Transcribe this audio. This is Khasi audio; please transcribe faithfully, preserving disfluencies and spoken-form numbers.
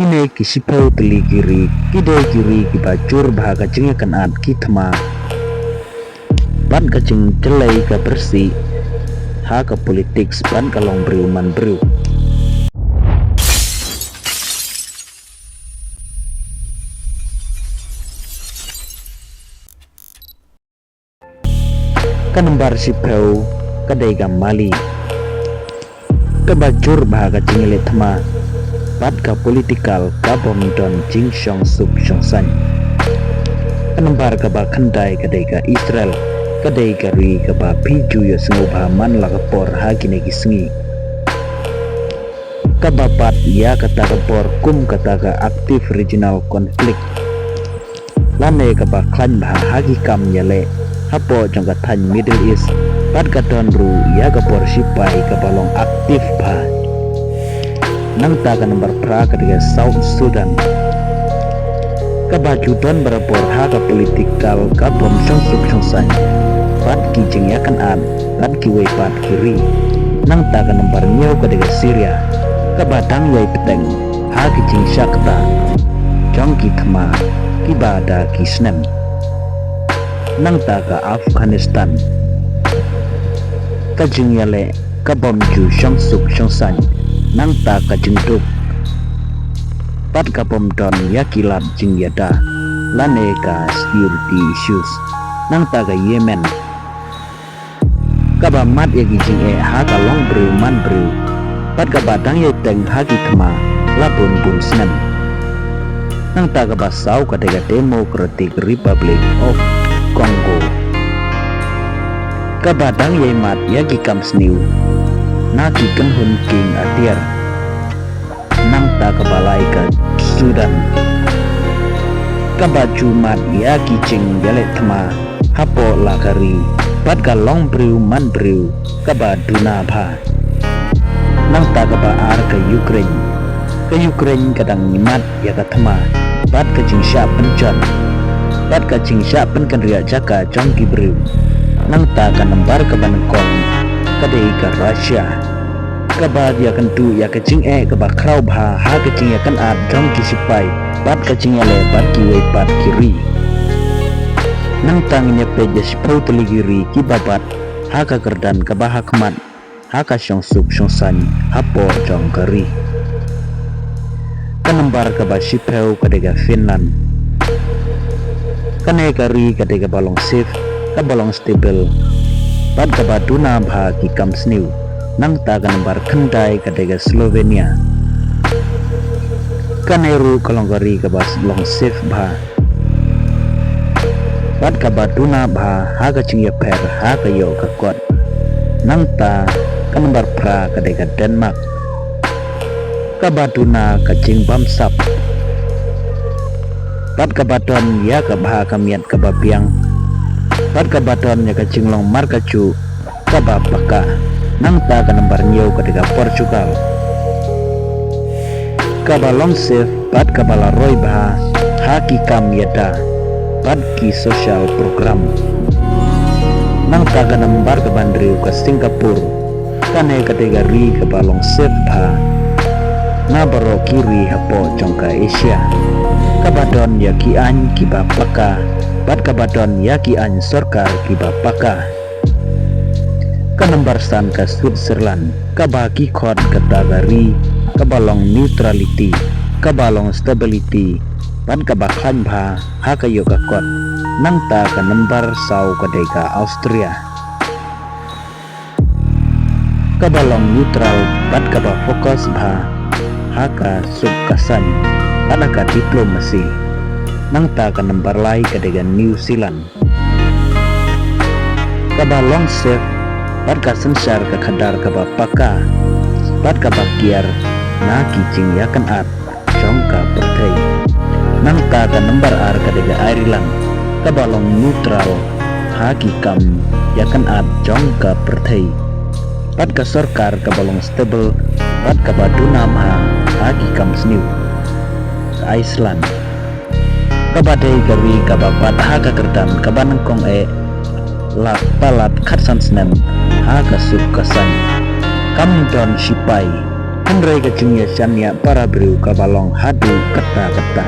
Kine ki shiphew tylli ki ri ki dei ki ri kiba jur bha ka jingïakynad ki thma bad ka jingjlei ka pyrshah ha ka politics bad ka long briew man briew. Ka nombar shiphew ka dei ka Mali, kaba jur bha ka jingïaleh thma bad ka political ka bym don jingshong suk shong saiñ. Ka nombar kaba khyndai ka dei ka Israel, ka dei ka ri kaba phi ju ïohsngew bha man la ka por ha kine ki sngi. Kaba bat ïa kata ka bor kum kata ka active regional conflict lane kaba khlaiñ bha ha ki kam ïaleh hapoh jong ka thaiñ Middle East bad ka don ruh ïa ka bor shipai kaba long active bha. Nangta ka nombar phra ka dei ka South Sudan, kaba ju don barabor ha ka political ka bym shong suk shong saiñ bad ki jingïakynad bad kiwei pat ki ri. Nangta ka nombar hynñiew ka dei ka Syria, kaba dang ïai bteng ha ki jingshah ktah jong ki thma kiba da ki snem. Nangta ka Afghanistan, ka jingïaleh ka bym ju shong suk shong saiñ, nangta ka jingduk bad ka bym don ïa ki lad jingïada lane ka security issues. Nangta ka Yemen, kaba mad ïa ki jingeh ha ka long briew man briew bad kaba dang ïai bteng ha ki thma la bun bun snem. Nangta kaba saw ka dei ka Democratic Republic of Congo, kaba dang ïai mad ïa ki kam sniew na ki kynhun kieng atiar. Nangta kaba lai ka Sudan, kaba ju mad ïa ki jingïaleh thma hapoh la ka ri bad ka long briew man briew kaba duna bha. Nangta kaba ar ka Ukraine, ka Ukraine ka dang mad ïa ka thma bad ka jingshah pynjot bad ka jingshah pynkynriah jaka jong ki briew. Nangta ka nombar kaba nyngkong ka dei ka Russia, kaba ïakynduh ïa ka jingeh kaba khraw bha ha ka jingïakynad jong ki shipai bad ka jingïaleh bad kiwei pat ki ri. Nangta ngin ïa peit ïa shiphew tylli ki ri kiba bat ha ka kyrdan kaba ha khmat ha ka shong suk shong saiñ hapoh jong ka ri. Ka nombar kaba shiphew ka dei ka Finland. Kane ka ri ka dei kaba long safe, kaba long stable bad kaba duna bha ki kam sniew. Nangta ka nombar khyndai ka dei ka Slovenia. Kane ruh ka long ka ri kaba long safe bha bad kaba duna bha ha ka jingïapher ha ka ïoh ka kot. Nangta ka nombar phra ka dei ka Denmark, kaba duna ka jingbamsap bad kaba don ïa ka bha ka miat kaba biang bad kaba don ïa ka jinglong markajuh kaba paka. Nangta ka nombar hynñiew ka dei ka Portugal, kaba long safe bad kaba la roi bha ha ki kam ïada bad ki social program. Nangta ka nombar kaba hynriew ka Singapore, kane ka dei ka ri kaba long safe bha na baroh ki ri hapoh jong ka Asia, kaba don ïa ki aiñ kiba paka bad kaba don ïa ki aiñ sorkar kiba paka. Ka nombar san ka Switzerland, kaba ki khot kata ka ri kaba long neutrality, kaba long stability bad kaba khlaiñ bha ha ka ïoh ka kot. Nangta ka nombar saw ka dei ka Austria, kaba long neutral bad kaba focus bha ha ka suk ka saiñ bad ha ka diplomacy. Nangta ka nombar lai ka dei ka New Zealand, kaba long safe bad ka synshar ka khadar kaba paka bad kaba kiar na ki jingïakynad jong ka pyrthei. Nangta ka nombar ar ka dei ka Ireland, kaba long neutral ha ki kam ïakynad jong ka pyrthei bad ka sorkar kaba long stable bad kaba duna bha ha ki kam sniew. Ka Iceland, kaba dei ka ri kaba bat ha ka kyrdan kaba nyngkong eh la palat khatsan snem ha ka suk ka saiñ, kam don shipai Hynrei ka jingïashaniah para briew kaba long haduh katta katta.